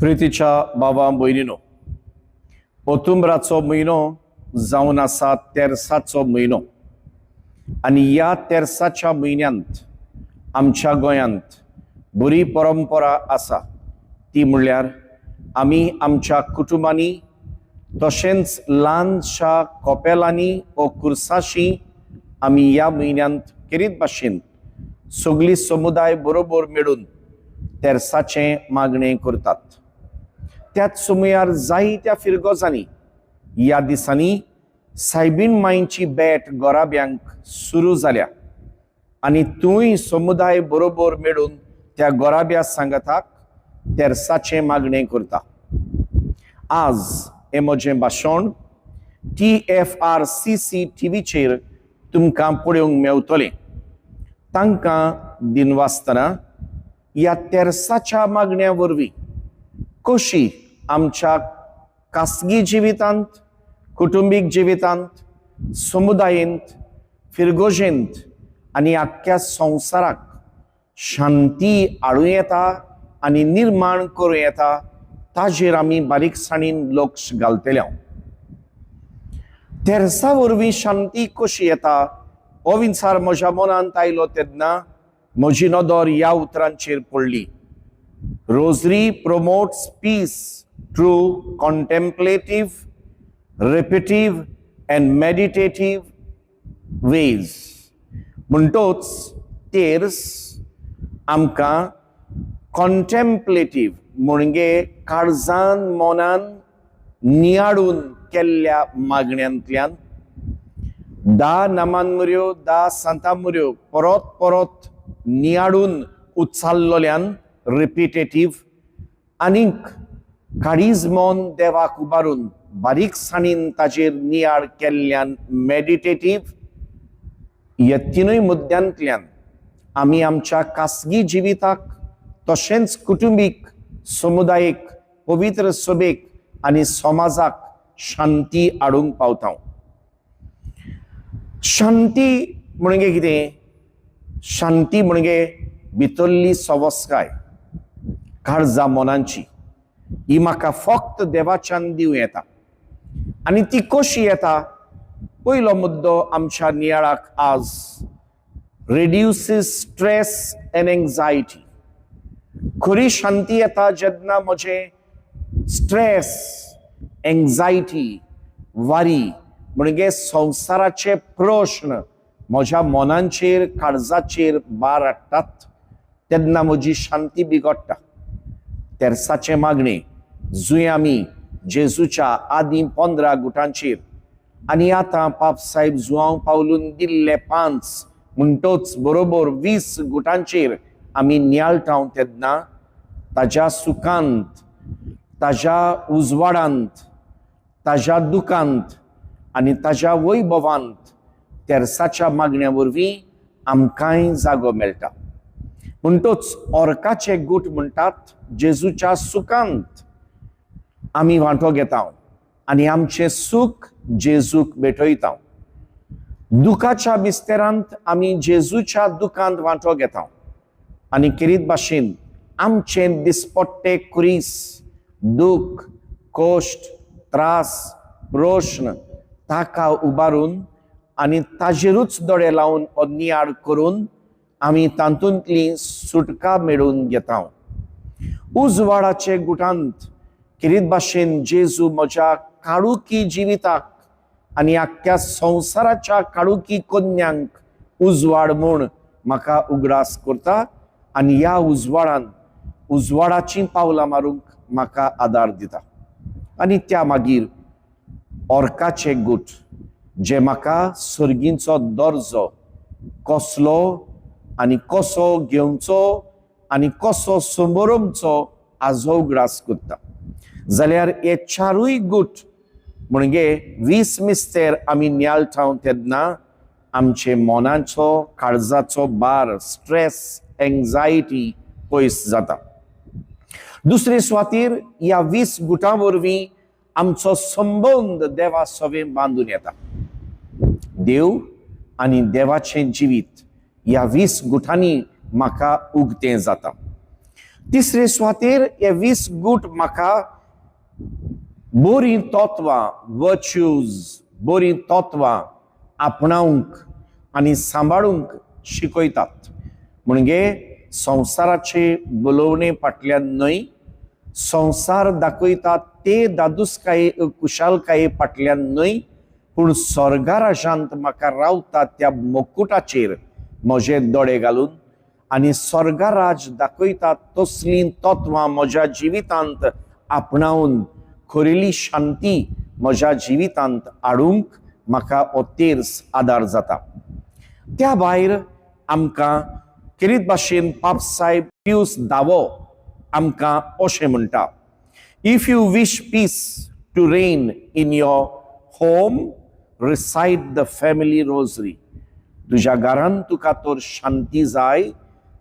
प्रितीच्या बाबा भयणीनो, ओतुंबराचो म्हयनो जावन आसा तेर्साचो म्हयनो आनी ह्या तेर्साच्या म्हयन्यांत आमच्या गोंयांत बरी परंपरा आसा. ती म्हणल्यार आमी आमच्या कुटुंबांनी तशेंच ल्हानशा कोपेलांनी ओ कुर्साशी आमी ह्या म्हयन्यांत खेरीत भाशेन सगळी समुदाय बरोबर मेळून तेर्साचें मागणें करतात. त्याच समयार जायत्या फिरगोजांनी ह्या दिसांनी सायबीण मांयची भेट गोराब्यांक सुरू जाल्या आनी तूंय समुदाय बरोबर मेळून त्या गोराब्या सांगाताक तेर्साचें मागणें करता. आज हें म्हजें भाशण TFRCC टीव्हीचेर तुमकां पळोवंक मेवतलें. तांकां दिनवासतना ह्या तेर्साच्या मागण्या वरवीं कशी आमच्या खासगी जिवितांत, कुटुंबीक जिवितांत, समुदायेंत, फिरगोजेंत आनी आख्ख्या संवसाराक शांती हाडूं येता आनी निर्माण करूं येता, ताजेर आमी बारीकसाणीन लक्ष घालतले. तेर्सा वरवीं शांती कशी येता हो विचार म्हज्या मनांत आयलो तेन्ना म्हजी नदर ह्या उतरांचेर पडली, "Rosary promotes peace through contemplative, repetitive and meditative ways." म्हणटोच तेर्स आमकां कॉन्टेम्पलेटीव म्हणजे काळजान मनान नियाळून केल्ल्या मागण्यांतल्यान, 10 नामांमुऱ्यो, 10 सांतामुऱ्यो परत परत नियाळून उच्चारलोल्यान, रिपिटेटीव, आनीक काळीज मन देवाक उबारून बारीकसाणीन ताजेर नियाळ केल्ल्यान, मेडिटेटीव, ह्या तिनूय मुद्द्यांतल्यान आमी आमच्या खासगी जिविताक तशेंच कुटुंबीक, समुदायीक, पवित्र सभेक आनी समाजाक शांती हाडूंक पावता. शांती म्हणजे कितें? शांती म्हणजे भितरली सवस्काय, काळजा मनांची. ही म्हाका फक्त देवाच्यान दिवं येता. आनी ती कशी येता? पयलो मुद्दो आमच्या नियाळाक आज, रिड्युसीस स्ट्रेस एन्ड एन्जायटी. खरी शांती येता जेन्ना म्हजें स्ट्रेस, एन्जायटी, वारी म्हणजे संवसाराचे प्रश्न म्हज्या मनांचेर, काळजाचेर भार हाडटात तेन्ना म्हजी शांती बिगडटा. तेर्साचें मागणें जुंय आमी जेजूच्या आदीं 15 गुटांचेर आनी आतां पाप साहेब जुआंव पावलून दिल्ले पांच, म्हणटोच बरोबर 20 गुटांचेर आमी नियाळटा तेन्ना ताज्या सुखांत, ताज्या उजवाडांत, ताज्या दुखांत आनी ताज्या वैभवांत तेर्साच्या मागण्या वरवीं आमकांय जागो मेळटा. म्हणटोच ऑर्काचे गूट म्हणटात, जेजूच्या सुखांत आमी वांटो घेता आनी आमचें सूख जेजूक भेटयता. दुखाच्या मिस्तेरांत आमी जेजूच्या दुखांत वांटो घेता आनी खेरीत भाशेन आमचें दिसपट्टे खुरीस, दुख, कश्ट, त्रास, प्रश्न ताका उबारून आनी ताजेरूच दोळे लावन हो नियाळ करून आमी तातूंतली सुटका मेळोवन घेता. उजवाडाचे गुटांत खेरीत भाशेन जेजू म्हज्या काळुकी जिविताक आनी आख्ख्या संवसाराच्या काळुकी कन्यांक उजवाड म्हूण म्हाका उगडास करता आनी ह्या उजवाडान उजवाडाचीं पावलां मारूंक म्हाका आदार दिता. आनी त्या मागीर ऑर्काचे गूट, जे म्हाका सर्गींचो दर्जो कसलो आनी कसो घेवचो आनी कसो समोरमचो हाजो उगडास करता. जाल्यार हे चारूय गूट म्हणजे 20 मिस्तेर आमी नियाळटा तेन्ना आमचे मनाचो, काळजाचो भार, स्ट्रेस, एन्जायटी पयस जाता. दुसरे सुवातीर ह्या 20 गुटां वरवीं आमचो संबंद देवा सवें बांदून येता. देव आनी देवाचें जिवीत ह्या 20 गुटांनी म्हाका उगतें जाता. तिसरे सुवातेर हे 20 गूट म्हाका बरीं तत्वां, वर्च्यूज, बरीं तत्वां आपणावंक आनी सांबाळूंक शिकयतात. म्हणजे संवसाराचे बोलोवणे फाटल्यान न्हय, संवसार दाखयता ते दादूसकाये, कुशालकाये फाटल्यान न्हय, पूण स्वर्गाराजांत म्हाका रावता त्या मुकुटाचेर म्हजे दोळे घालून आनी स्वर्गाराज दाखयता तसलीं तत्वां म्हज्या जिवितांत आपणावन खरेली शांती म्हज्या जिवितांत हाडूंक म्हाका हो तेर्स आदार जाता. त्या भायर आमकां खेरीत भाशेन पाप साहेब पियूस धावो आमकां अशें म्हणटा, "If you wish peace to reign in your home, recite the family rosary." तुज्या घरान तुका तर शांती जाय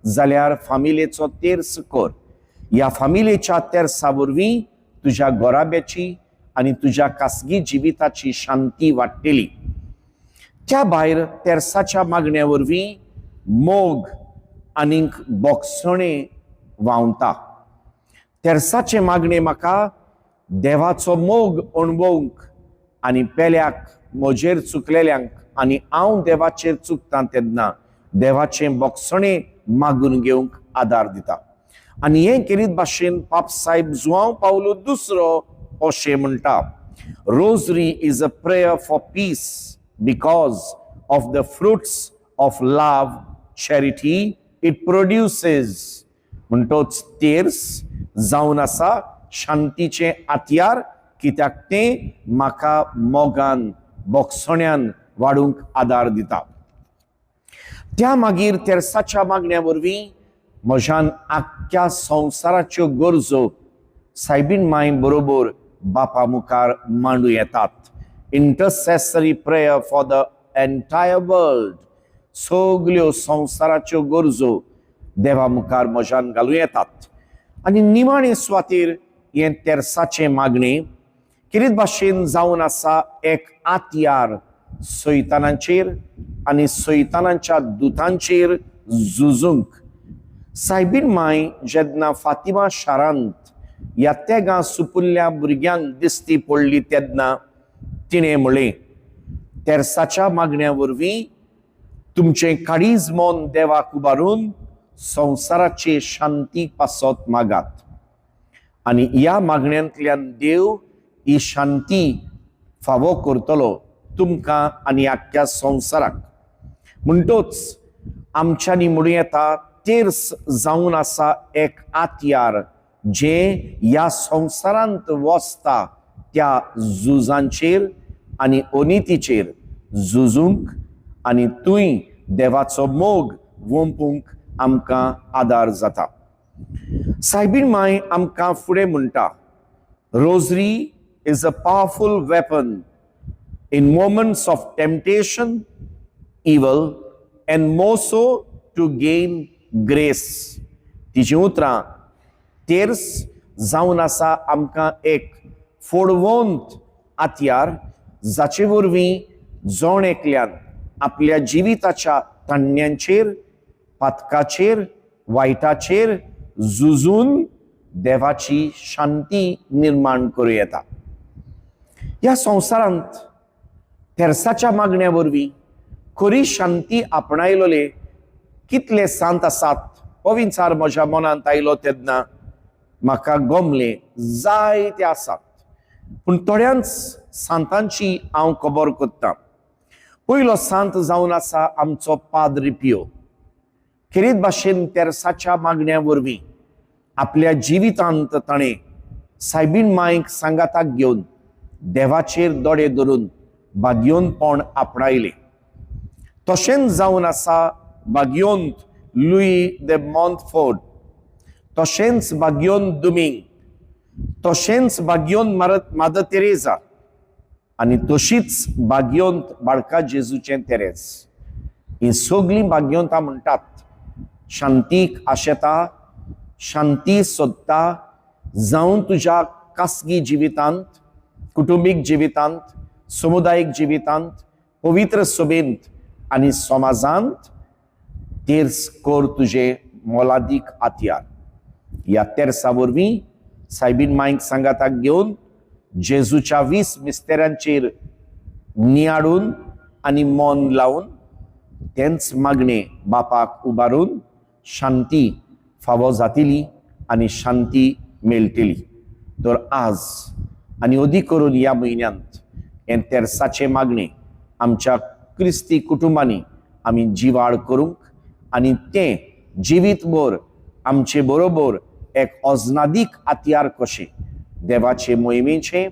जाल्यार फामिलेचो तेर्स कर. ह्या फामिलेच्या तेर्सा वरवीं तुज्या घराब्याची आनी तुज्या खासगी जिविताची शांती वाडटली. त्या भायर तेर्साच्या मागण्या वरवीं मोग आनीक बोगसणे व्हांवता. तेर्साचें मागणें म्हाका देवाचो मोग अणभवंक आनी पेल्याक, म्हजेर चुकलेल्यांक आनी हांव देवाचेर चुकतां तेन्ना देवाचें बोगसणें मागून घेवंक आदार दिता. आनी हें केरीत भाशेन पाप साहेब जुआंव पावलो दुसरो अशें म्हणटा, "Rosary is a prayer for peace because of the fruits of love, charity it produces." म्हणटोच तेर्स जावन आसा शांतीचें आत्यार, कित्याक तें म्हाका मोगान, बोगसण्यान वाडूंक आदार दिता. त्या मागीर तेर्साच्या मागण्या वरवीं म्हज्यान आख्ख्या संवसाराच्यो गरजो सायबीण माय बरोबर बापा मुखार मांडू येतात. Intercessory prayer for the entire world. सगल्यो संवसाराच्यो गरजो देवा मुखार म्हज्यान घालूं येतात. आनी निमाणे सुवातेर हें तेर्साचें मागणें किरीत भाशेन जावन आसा एक आत्यार सैतानाचेर आनी सैतानाच्या दुतांचेर झुजूंक. सायबीन माय जेन्ना फातिमा शारांत ह्या तेगां सुपुल्ल्या भुरग्यांक दिसती पडली तेन्ना तिणें म्हळें, तेर्साच्या मागण्या वरवीं तुमचें काळीज मन देवाक उबारून संवसाराचे शांती पासत मागात आनी ह्या मागण्यांतल्यान देव ही शांती फावो करतलो तुमकां आनी आख्ख्या संवसाराक. म्हणटोच आमच्यांनी म्हणूं येता, तेर्स जावन आसा एक आत्यार जे ह्या संवसारांत वचता त्या झुजांचेर आनी अनितीचेर झुजूंक आनी थंय देवाचो मोग वोंपूंक आमकां आदार जाता. सायबीण माय आमकां फुडें म्हणटा, "Rosary is a powerful weapon in moments of temptation, evil, and more so to gain grace." तिचीं उतरां, तेर्स जावन आसा आमकां एक फोडवंत आत्यार जाचे वरवीं जण एकल्यान आपल्या जिविताच्या ताण्यांचेर, पातकाचेर, वायटाचेर झुजून देवाची शांती निर्माण करूं येता. ह्या संवसारांत तेर्साच्या मागण्या वरवीं खरी शांती आपणायलोले कितले सांत आसात हो विचार म्हज्या मनांत आयलो तेन्ना म्हाका गमले जायते आसात, पूण थोड्यांच सांतांची हांव खबर करतां. पयलो सांत जावन आसा आमचो पाद्री पियो. खेरीत भाशेन तेर्साच्या मागण्या वरवीं आपल्या जिवितांत ताणें सायबीण मायक सांगाताक घेवन देवाचेर दोळे धरून भाग्योनपण आपणायलें. तशेंच जावन आसा भाग्योंत लुई दे मॉन्टफोर्ट, तशेंच भाग्योन दुमींग, तशेंच भाग्योन मारत मादर तेरेजा आनी तशीच भाग्योंत बाळका जेजूचें तेरेज. ही सगळीं भाग्योंतां म्हणटात, शांतीक आशेता, शांती सोदता, जावन तुज्या खासगी जिवितांत, कुटुंबीक जिवितांत, समुदायीक जिवितांत, पवित्र सभेंत आनी समाजांत तेर्स कर तुजे मोलादीक आत्यार. ह्या तेर्सा वरवीं सायबीन मांयक सांगाताक घेवन जेजूच्या 20 मिस्तेरांचेर नियाळून आनी मन लावन तेंच मागणें बापाक उबारून शांती फावो जातली आनी शांती मेळटली. तर आज आनी अदीक करून ह्या म्हयन्यांत हें तेर्साचें मागणें आमच्या क्रिस्ती कुटुंबांनी आमी जिवाळ करूंक आनी तें जिवीतभर आमचे बरोबर एक अजनादीक हत्यार कशें, देवाचे मोहिमेचें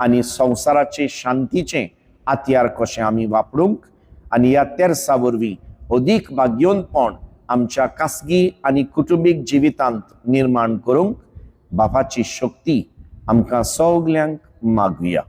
आनी संवसाराचे शांतीचें हत्यार कशें आमी वापरूंक आनी ह्या तेर्सा वरवीं अदीक भाग्योनपण आमच्या खासगी आनी कुटुंबीक जिवितांत निर्माण करूंक बापाची शक्ती आमकां सगल्यांक मागुया.